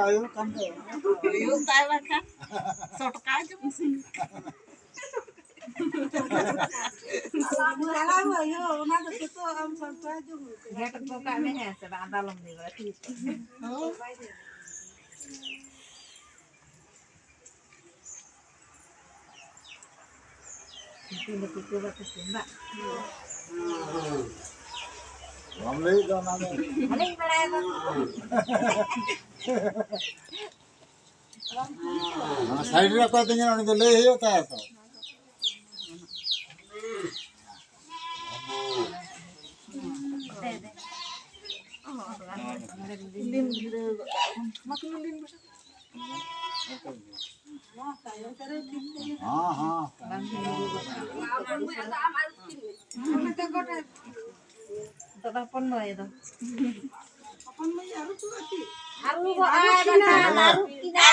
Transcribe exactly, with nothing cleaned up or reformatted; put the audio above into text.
ᱦᱩᱭᱩᱜ ᱠᱟᱱ ᱫᱚ᱾ ᱦᱩᱭᱩᱜ ᱛᱟᱭ ᱵᱟᱠᱷᱟᱱ᱾ ᱥᱚᱴᱠᱟ ᱡᱚᱢ ᱥᱤᱢ᱾ ᱪᱟᱞᱟᱣ ᱦᱩᱭᱩᱜ, ᱚᱱᱟ ᱫᱚ ᱡᱚᱛᱚ ᱟᱢ ᱥᱚᱴᱠᱟ ᱡᱚᱢ ᱦᱩᱭᱩᱜ ᱛᱟᱢᱟ᱾ ᱜᱮᱴ ᱠᱚ ᱠᱟᱜ ᱢᱮ, ᱦᱮᱸ ᱥᱮ ᱵᱟᱝ? ᱟᱫᱚ ᱟᱞᱚᱢ ᱞᱟᱹᱭ ᱵᱟᱲᱟ, ᱴᱷᱤᱠ ᱜᱮᱭᱟ᱾ ᱦᱳᱭ᱾ ᱵᱟᱢ ᱞᱟᱹᱭᱮᱫ ᱫᱚ ᱚᱱᱟ ᱫᱚ᱾ ᱵᱟᱹᱞᱤᱧ ᱵᱟᱲᱟᱭᱟ ᱵᱟᱹᱵᱩ᱾ ᱚᱱᱟ ᱥᱟᱭᱤᱰ ᱨᱮ ᱚᱠᱚᱭ ᱛᱤᱸᱜᱩᱱᱟ, ᱩᱱᱤ ᱫᱚ ᱞᱟᱹᱭ ᱦᱩᱭᱩᱜ ᱛᱟᱭᱟ ᱛᱚ᱾ ᱦᱮᱸ, ᱦᱮᱸ᱾ ᱫᱟᱫᱟ ᱦᱚᱯᱚᱱ ᱱᱚᱭ ᱫᱚ᱾ ᱦᱚᱯᱚᱱ ᱢᱟᱹᱭ ᱟᱹᱨᱩ ᱠᱚ ᱟᱹᱛᱤ᱾ ᱟᱹᱨᱩ ᱜᱚᱜ ᱟᱭ ᱵᱟᱠᱷᱟᱱ, ᱟᱹᱨᱩ ᱠᱤᱱᱟ᱾